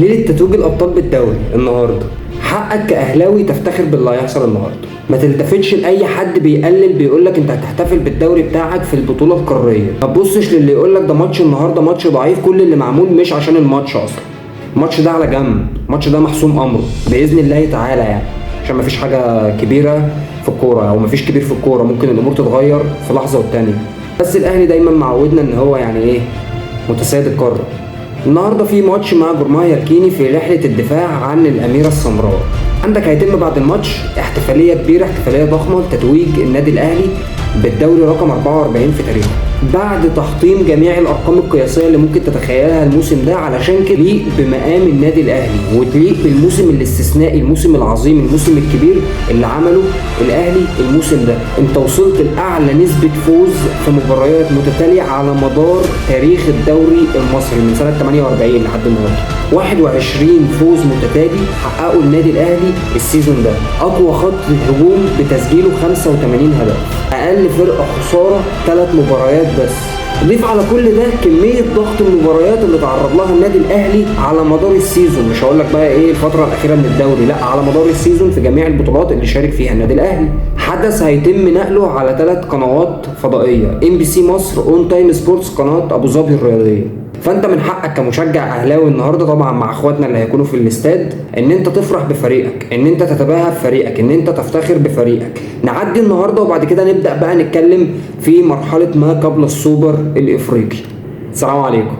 ليلة تتويج الابطال بالدوري النهارده، حقك كاهلاوي تفتخر باللي هيحصل النهارده. ما تلتفتش لاي حد بيقلل بيقول لك انت هتحتفل بالدوري بتاعك في البطولة القارية. ما تبصش للي يقول لك ده ماتش النهارده ماتش ضعيف، كل اللي معمول مش عشان الماتش اصلا. الماتش ده على جنب، الماتش ده محسوم امره باذن الله تعالى، يعني عشان ما فيش حاجة كبيرة في الكورة او ما فيش كبير في الكورة، ممكن الامور تتغير في لحظة والتانية. بس الاهلي دايما معودنا ان هو يعني ايه متسيد القارة. النهارده في ماتش مع جورماهيا الكيني في رحله الدفاع عن الاميرة السمراء. عندك هيتم بعد الماتش احتفالية كبيرة، احتفالية ضخمة لتتويج النادي الاهلي بالدوري رقم 44 في تاريخه، بعد تحطيم جميع الارقام القياسية اللي ممكن تتخيلها الموسم ده. علشان كده تليق بمقام النادي الاهلي وتليق بالموسم الاستثنائي، الموسم العظيم، الموسم الكبير اللي عمله الاهلي الموسم ده. انت وصلت لاعلى نسبه فوز في مباريات متتالية على مدار تاريخ الدوري المصري من سنة 48 لحد النهارده. 21 فوز متتالي حققوا النادي الاهلي ال season ده، اقوى خط هجوم بتسجيله 85 هدف، اقل فرقه خسارة 3 مباريات بس. ضيف على كل ده كمية ضغط المباريات اللي تعرض لها النادي الاهلي على مدار ال season، مش هقول لك بقى ايه الفترة الاخيرة من الدوري، لا على مدار ال season في جميع البطولات اللي شارك فيها النادي الاهلي. حدث هيتم نقله على 3 قنوات فضائية، MBC مصر، ON Time Sports، قناة ابو ظبي الرياضية. فانت من حقك كمشجع اهلاوي النهارده طبعا مع اخواتنا اللي هيكونوا في الاستاد ان انت تفرح بفريقك، ان انت تتباهى بفريقك، ان انت تفتخر بفريقك. نعدي النهارده وبعد كده نبدا بقى نتكلم في مرحلة ما قبل السوبر الافريقي. السلام عليكم.